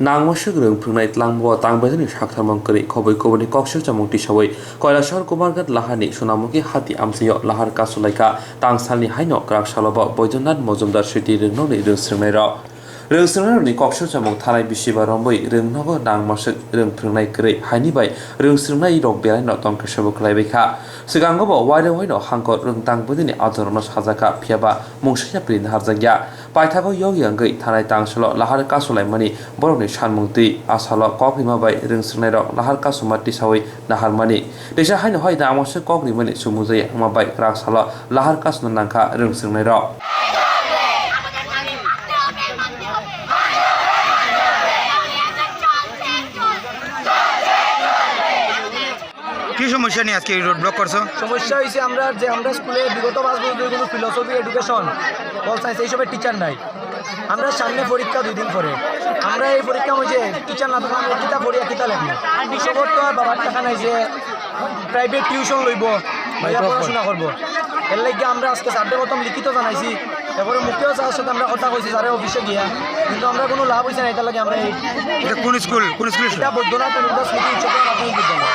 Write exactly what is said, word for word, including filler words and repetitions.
Nangmaswk rwng phwrwngnai tlangbo tangbaidini saktharmung kwrwi khobwi kubuni koksilchamung tisawi Kailasahar Kumarghat Laharni Sunamukhi hati amchaio lahar kasulaikha. Tangsalni haino kwrak salobo Boidyanath Mojumdar Sriti rwngnokni rwngswrwngnairok. Rwngswrwngnairokni koksilchamung thanai bisiba romwi rwngnogo nangmaswk rwng phwrwngnai kwrwi haini bai rwngswrwngnairok belaino tongkha sabo khlaibaikha. Swkangobo wairok waino hangkor rwng tangbaidini adorokno sajakha, phiyaba mungsa yapri naharjakya. Paithago yokya wngwi thanai tangsalo lahar kasulaimani borokni sanmung twi asalo kok rima bai rwngswrwngnairok lahar kasuma tisawi naharmani. Teisa haino hai da amoswk kok rimani sumung jaya wngma bai kwrak salo lahar kasuna nangkha rwngswrwngnairok. কি সমস্যা নিয়ে আজকে এই road block করছো? সমস্যা হয়েছে আমরা যে আমরা স্কুলে বিগত পাঁচ বছর ধরে কোনো ফিলোসফি, এডুকেশন, পল সায়েন্স এইসবের টিচার নাই। আমরা সামনে পরীক্ষা দুই দিন পরে, আমরা এই পরীক্ষা হয়েছে টিচার না থাকলে আমরা কিতা পড়িয়া কিতা লেখবো? সবর তো আর বাবার টাকা নাই যে প্রাইভেট টিউশন লইব, লইয়া পড়াশোনা করবো। এর লাগি আমরা আজকে স্যারদের প্রথম লিখিত জানাইছি, এরপরে মুখেও স্যারের সাথে আমরা কথা কইছি স্যারের অফিসে গিয়া, কিন্তু আমরা কোনো লাভ হইছে না। এটার লাগি আমরা এই এটা কোন স্কুল, কোন স্কুল? এটা বৈদ্যনাথ অনুদান স্মৃতি উচ্চতর মাধ্যমিক বিদ্যালয়।